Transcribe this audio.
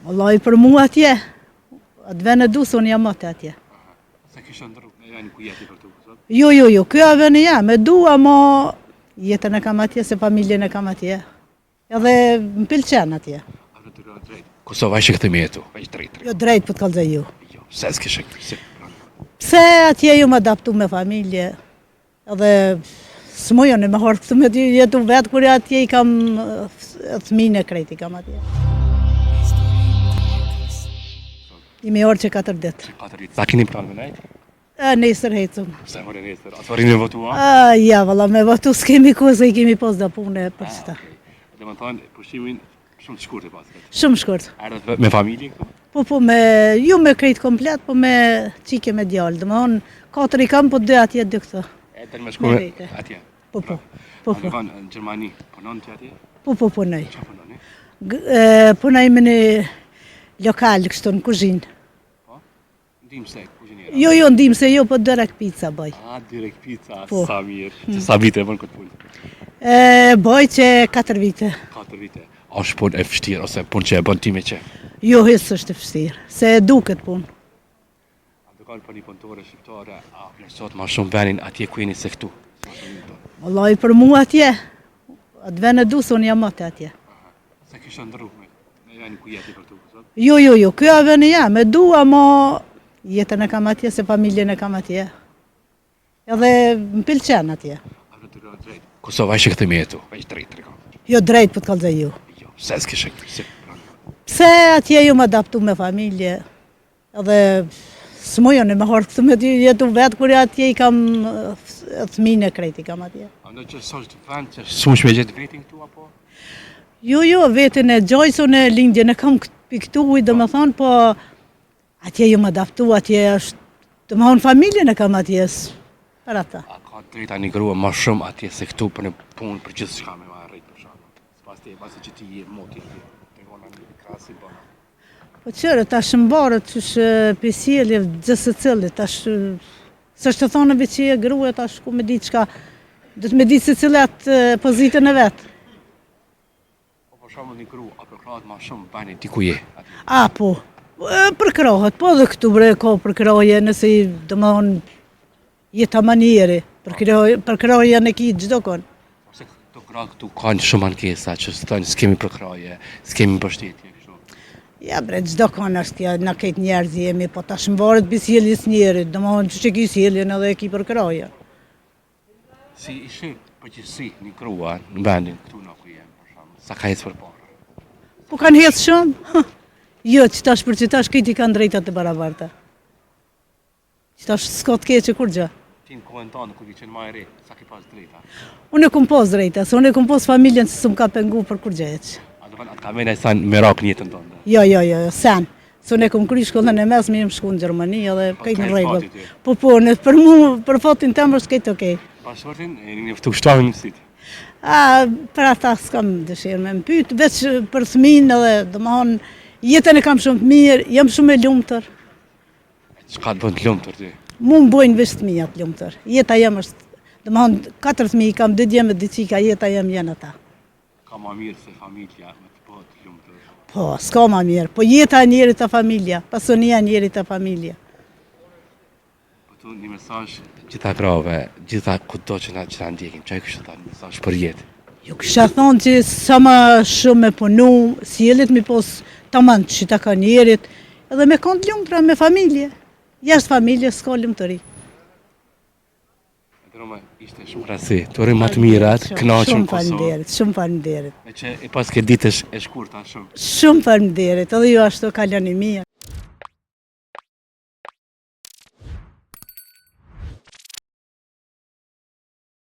Vallai për mua atje, atë ven e du, se unë jam atë atje. S'e kishe ndrru, me venin ku je ti për tu, sot? Jo, jo, jo, ky a veni jem, e du, ama jetën e kam atje, se familjen e kam atje. Edhe më pëlqen atje. A në të rrë drejt? Kosova ishe këtë me jetu, veç drejt, drejt. Jo, drejt po të kallzoj ju. Jo, pse s'kishe këtë, si? Pse atje jom adaptu me familje, Edhe s'muj unë me ardhë këtu me jetu vetë, kur atje i kam fëmijën e krejt i kam atje. Jemi ardhë që 4 ditë. 4 ditë. Sa keni plan me nejtë? E, nesër hecëm. Pse more nesër? A s'arrini me votu, a? A, ja, valla, me votu s'kemi kohë, se i kemi pos do punë për qëta. Dhe me thonë, pushimin Shumë të shkurt e pas. Shumë shkurt. Erdhët me familje këtu? Po, po, me, jo me krejt komplet, po me çike me djalë. Domethonë, katër i kam, po dy atje, dy këtu. E të me shku me atje? Po, po. Po, po. A në Gjermani, punon ti atje? Po, po, punoj. Qa punoni? Punoj me një lokal kështu në kuzhinë. Po? Ndihmëse kuzhiniere. Jo, jo, ndihmëse jo, po dyrek pica bëj. A, dyrek pica, po. sa mirë. Hmm. Sa vite e bën këtë punë? E, bëj që 4 vite. 4 vite. A është punë e vështirë, ose punë që e bën ti me qejf? Jo, hiç s'është e vështirë, se e du këtë punë. A do kanë për një punëtore shqiptare, a vlerësohet ma shumë venin atje ku jeni se këtu? Vallai për mua atje, atë ven e du, se unë jam atë atje. S'e kishe ndrru me venin ku je ti për tu, sot? Jo, jo, jo, ky a veni jem, e du, ama jetën e kam atje, se familjen e kam atje. Edhe më pëlqen atje. A në të rrë drejt? Kosova ishe këtë me jetu, veç drejt, trego. Jo, drejt po të kallzoj ju. Jo, pse s'kishe këtë, si? Pse atje jom adaptu me familje, Edhe s'muj unë me ardhë këtu me jetu vetë, kur atje i kam fëmijën e krejt i kam atje. A në që s'është vend që s'mush me gjetë vetin këtu, apo? Jo, jo, vetin e gjoj, se unë lindjen e kam pi këtu, domethonë, po atje jom adaptu, atje është, domethonë, familjen e kam atje, për ata. A ka drejta një grua ma shumë atje se këtu për në punë, për gjithçka me ma arrit, për shembull? Sipas teje, pasi që ti je moti atje, të ngona një krahasim bëna. Po qyre, tash mbaret qysh prej sjellje gjithsecilit, tash s'është e thonë veç që je grua tash ku me ditë çka, do të me ditë secili atë pozitën e vet. Po për shembull një grua, a përkrahet ma shumë venin ti ku je? A po, përkrahet, po edhe këtu bre ka përkrahje, nëse domethonë Je taman njeri, përkrahjen e ki çdokun. Ose këto gra këtu kanë shumë ankesa që thonë s'kemi përkrahje, s'kemi mbështetje kështu. Ja bre, çdokun është ja, na krejt njerëz jemi, po tash mvaret pi sjelljes njerit, domethonë qysh e ki sjelljen edhe e ki përkrahjen. Si i sheh përgjithësi një grua në vendin këtu në ku jem, për shembull, sa ka ecë përpara? Po kanë ecë shumë? Jo, qitash për qitash, krejt i kanë drejtat e barabarta. Qitash s'ka të keqe kurgjë. Ti në kohën tënde kur ke qenë ma e re, sa ke pas drejta? Unë e kom pas drejta, se unë e kom pas familjen që s'm ka pengu për kurgjë hiç. A do të ka mena sen merak në jetën tënde? Jo, jo, jo, jo, sen. Se unë e kom kry shkollën e mesme, jam shku në Gjermani edhe po, krejt në rregull. Po, po, në, për mu, për fatin tem është krejt okej. Bashkëshortin, e një ftu kështu me mësit. A, për ata s'kam dëshirë me më pyet, veç për fëmijën edhe, domethonë, jetën e kam shumë të mirë, jam shumë e lumtur. Çka të bën të lumtur ty? Mu më bojnë veç fëmijët të lumtur. Jeta jem është, domethonë, katër fëmijë kam, dy djem e dy çika, jeta jem janë ata. Ka ma mirë se familja me të bë të lumtur? Po, s'ka ma mirë. Po jeta e njerit a familja, pasunia e njerit a familja. Po tu një mesazh gjitha grave, gjitha kudo që na që na ndjekin, çka i kishe thënë mesazh për jetë? Ju kisha thonë që sa ma shumë me punu, sjelljet me pos taman që ta ka njerit, edhe me konë të lumtura me familje. Jashtë familjes s'ka lumturi. Roma, ishte shumë kënaqësi. Të uroj më të mirat, kënaqur në Kosovë. Shumë faleminderit, shumë faleminderit. Me që e paske ditë e shkurta shumë. Shumë faleminderit, edhe ju ashtu kaloni mirë.